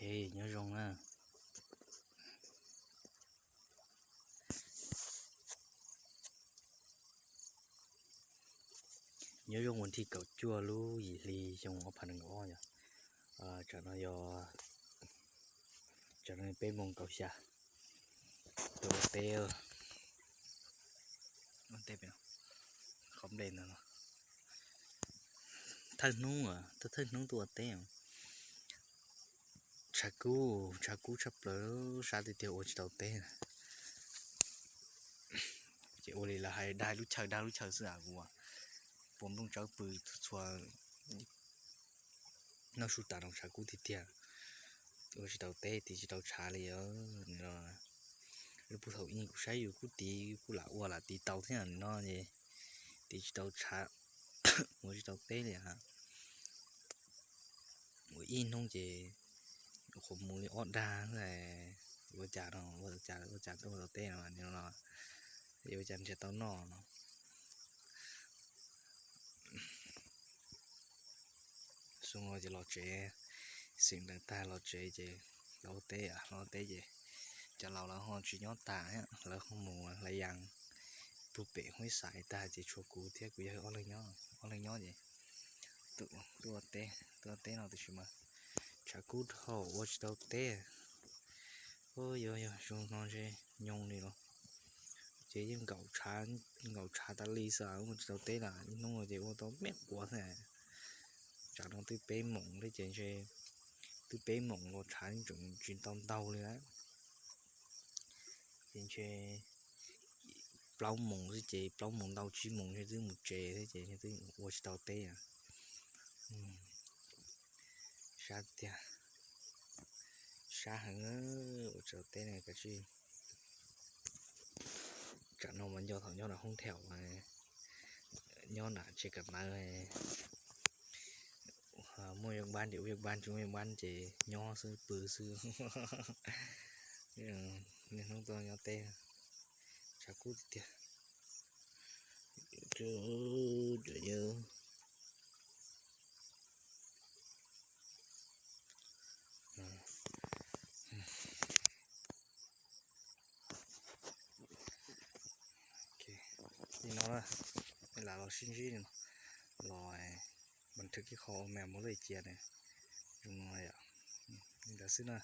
Nyob zoo na. Nyob zoo ua thij kaum cuaj lub yim hli xyoo ob phav nees nkaum ob yog, tsam no yog, tsam no peb moos kaum xya. Tuaj ua teb, ua teb, qhov nplej ntawd no. Thawj hnub, thawj hnub tuaj ua teb. Tshav kub, tshav kub tshaj plaws, sab tiag tiag ua tsis tau teb. Ces ua li lawv hais, dag lub chaw dag lub chaw xwb as, kuv puas nplooj tsawb pw txhua, noj su tas no tshav kub tiag tiag, ua tsis tau teb, tiv tsis tau tshav li. Lub puag thaum ub kuv saib yus kuj tiv, kuj lam ua lam tiv tau thiab no ces tiv tsis tau tshav, ua tsis tau teb li. Ua ib hnub ces qhuav mus li ob dag, ua cas no, ua cas, ua cas tuaj ua tau teb no, ua cas nrhiav tau noj no. Xyoo no ces los tsev, xeem ntawv tag los tsev ces los ua teb, los ua teb ces cov laus lawv ho tsis nyob tas, lawv ho mus hlais yas puag pem Huib Xais tag ces tshuav kuv thiab kuv yawg ob leeg nyob, ob leeg nyob ces tuaj ua teb, tuaj ua teb no tiam sis mas tshav kub dhau ua tsis tau teb. Ua yog, yog xyoo no ntshe nyoos li los ces yeej nkaum tshav, nkaum tshav tas li xwb, ua tsis tau teb na. Ib hnub no ces ua tau me quav xwb. Tsam no twb peb moos li ces ntshe, twb peb moos los tshav tseem tsis tau ntau li lawm. Ces ntshe plaub moos xwb ces plaub moos ntau tsib moos ntshe twb mus tsev thiab ces ntshe twb ua tsis tau teb. Sab tiag, sab heev, ua tsis tau teb ne kav tsij. Tsam no mas nco thaum nyob nram hoob theem, nyob nram tsev kawm ntawv, muaj yaj npab ces ua yaj npab, tsis muaj yaj npab ces nyob xwb pw xwb. Niaj hnub tuaj nyob teb, tshav kub tiag tiag. Li no, lam los sib ntsib li no, los npam thwv kib qho ua me muab lej cia ne, zoo no yom, li ntawd xwb na.